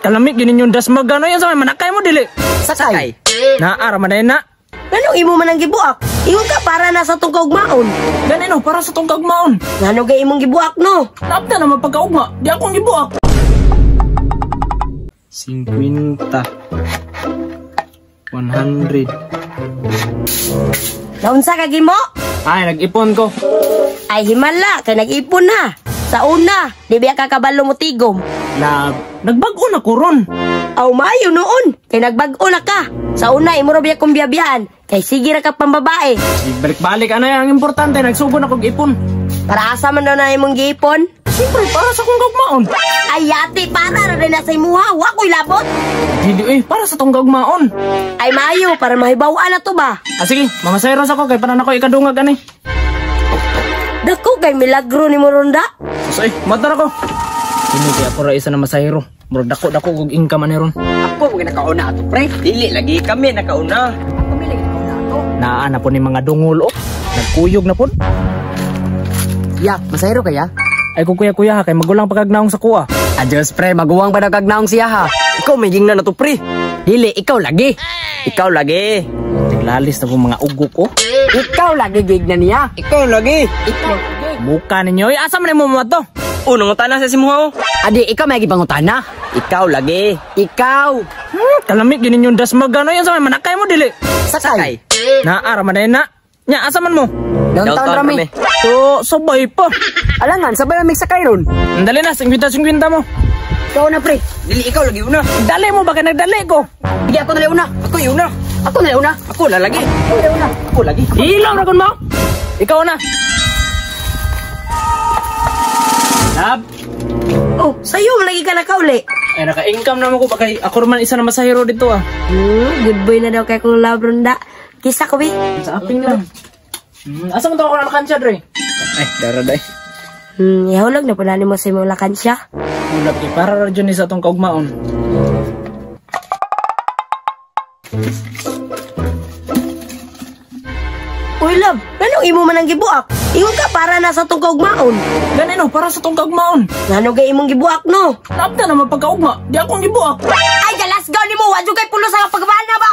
Kalamig ginin yung dasmag ano yan sa may manakay mo dili. Sakay. Naa ra man na. Nganong imo man ang gibuak? Ingon ka para na sa tong kaugmaon. Gani no, para sa tong kaugmaon. Ngano gay imong gibuak no? Naabta naman pagkaugma, di akong gibuak. 50 100. Naunsa ka gimo? Ay, nag-ipon ko. Ay himala kay nag-ipon na. Sa una, di biya ka kabalo mo tigom. Lab, nagbag-o na ko ron. Aw maayo noon, kay nagbag-o na ka. Sa una imo ra biya kong biyabiyaan, kay sige ra ka pambabae. Balik-balik ano yan, ang importante, nagsugod na kog ipon. Para asa man daw na imong giipon? Siyempre, para sa kong kaugmaon. Ay yati, para ra rin na sa imuha, wa ko'y labot. Dili eh, para sa tong kaugmaon. Ay maayo, para mahibaw-an na to ba? Ah sige, mamasayros ako kay para na ko ikadungag ani. Dako kay milagro ni Moronda. Sus ay, mata na ko. Kini kay ako ra isa na masayro. Murag dako-dako kog income ani ron. Ako mga nakauna ato pre. Dili lagi kami nakauna. Kami lagi nakauna ato. Naa na po ni mga dungol oh. Nagkuyog na pod. Ya, masayro kaya? Ay kung kuya-kuya ha, kay magulang pagkagnaong sa kuha. Adios pre, maguwang pa nagagnaong siya ha. Ikaw may gingna na to pre. Dili, ikaw lagi. Ikaw lagi. Tiglalis na po mga ugok oh. Ikaw lagi gig na niya. Ikaw lagi. Ikaw lagi. Buka ninyo, ay asa man mo mato? Unong utana sa simuha oh. Adi, ikaw may gipangutana. Ikaw lagi. Ikaw. Kalamig ginin yung dasmag ano yan sa may manakay mo dili. Sakay. Naa ra man na. Nya asa man mo? Downtown rami. So, sabay pa. Alangan, sabay amig sakay ron. Dali na, 50-50 mo. Ikaw na pre. Dili ikaw lagi una. Dali mo ba kay nagdali ko? Dili ako na una. Ako yung una. Ako na una. Ako na lagi. Ako na una. Ako lagi. Ilaw ra kun mo. Ikaw na. Lab. Oh, sayo lagi ka nakauli. Ay naka-income na mo ko ba kay ako man isa na masahero dito ah. Good boy na daw kay kong love ronda. Kisa ko bi. Sa aping lang. Asa man to ako na lakansya dre? Ay, dara day. Ihulog na pala nimo sa imong lakansya. Ulap kay para ra jud ni sa atong kaugmaon. Uy love, nganong imo man ang gibuak? Ingon ka para na sa tong kaugmaon. Gani no, para sa tong kaugmaon. Ngano gay imong gibuak no? Naabta naman pagkaugma, di akong gibuak. Ay, galas gaw nimo, wa jud kay pulos sa pagbana ba?